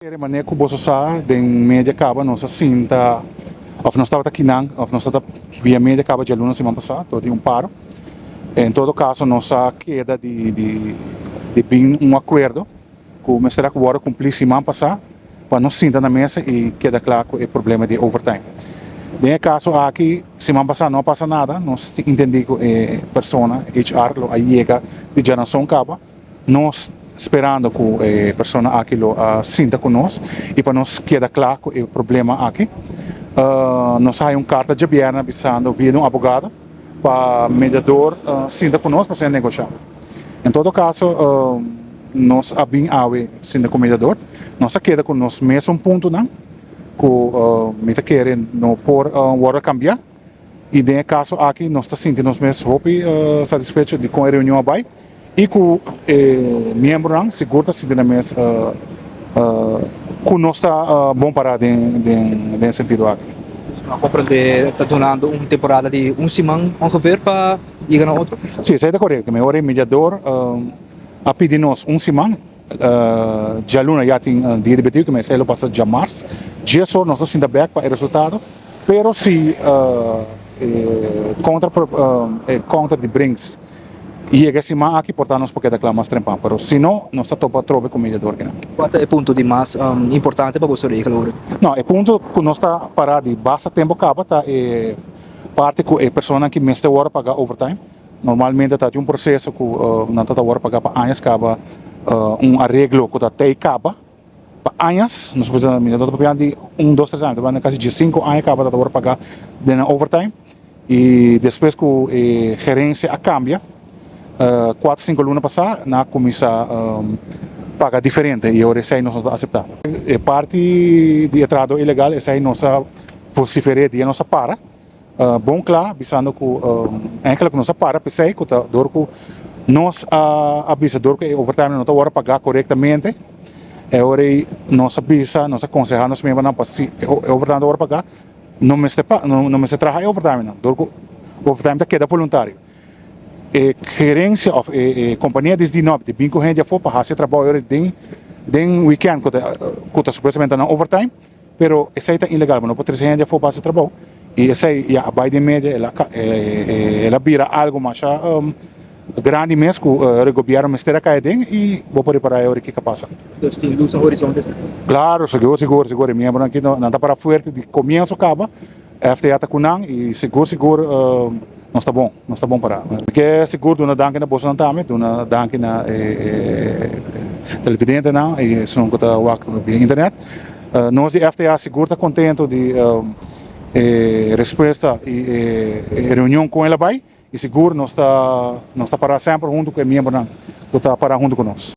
Kere manera ku boso sa den media kaba nos a sinta of nos tabata kinan of nos tabata via media kaba djaluna siman pasá dor di un paro. En todo kaso nos a keda di di di bin un akuerdo ku mester a wòrdu kumplí siman pasá pa nos sinta na mesa i keda kla ku e problema di overtime. Den e kaso aki siman pasá no a pasa nada, nos tin intendí ku e persona, HR, lo a yega di djanason kaba. Nos sperando cu e persona aki lo a sinta cu nos y pa nos keda cla cu e problema aki. Nos a haya un carta djabièrnè bisando via di un abogado pa mediador sinta cu nos pa asina negosha. En todo caso nos a bin awe sinta cu mediador. Nos a keda cu nos mesun puntonan cu mi ta kere no por worde cambia. I den e kaso aki nos ta sinti nos mes hopi satisfecho di kon e reunion a bai i ku e miembronan sigur ta sinti nan mes ku nos ta bon pará den den e sentido aki. Nos a komprendé ta dunando un temporada di un siman ongeveer pa yega na otro? Si, esei ta korekto. Mehor e mediador a pidi nos un siman. Djaluna ya tin dia di betido, ku esei lo pasa djamars. Djesor nos lo sinta bèk pa e resultado. Pero si e kontra e kontra di Brinks yega e siman aki por ta nos por keda kla mas trempan. Pero si no, nos ta topa atrobe ku mediador kinan. Kua ta e punto di mas importante pa boso regla ora? No, e punto ku nos ta para di basta tempu kaba ta e parti ku e personanan ki mester wòrdu paga overtime. Normalmente ta tin un proseso ku nan ta ta wòrdu paga pa añas kaba un areglo ku ta tei kaba. Pa añas, nos por mi no ta papia di un, dos, tres aña, ta papia kasi diesinku aña kaba ta wòrdu pagá den nan overtime i despues ku e gerensia a kambia kuater, sinku luna pasá nan a kuminsá paga diferente i ora esei nos no ta aseptá. E parti di e trahadó ilegal esei nos a vosifer'é dia nos a para. Bon kla bisando ku enkele ku nos a para p'esei ku ta dor ku nos a bisa dor ku e overtime no ta wòrdu pagá korektamente e ora ei nos a bisa nos a konsehá nos miembronan pa si e overtime ta wòrdu pagá no mester no mester traha e overtime nan dor ku overtime ta keda voluntario. E gerensia òf e kompania disdi no di bin ku hende afó pa hasi e trabou e ora ei den den wikènt ku ta ku ta supuestamente nan overtime. Pero esei ta ilegal, bo no por trese hende afó pa hasi trabou. I esei ya a bai den media, el a el a bira algu masha grandi mes ku e gobièrnu mester a kai aden i bo por ripará e ora kiko a pasa. Dus tin lus na horizonte esei? Klaro, sigur, sigur, sigur. E miembronan aki nan ta para fuerte di komienso kaba. FTA ta ku nan i sigur sigur nos ta bon, nos ta bon pará. Mi ke sigur duna danki na bosonan tambe, duna danki na e televidentenan i esun ku ta wak via internet. Nos di FTA sigur ta kontento di e respuesta i e reunion kon el a bai i sigur nos ta nos ta pará semper huntu ku e miembronan ku ta pará huntu ku nos.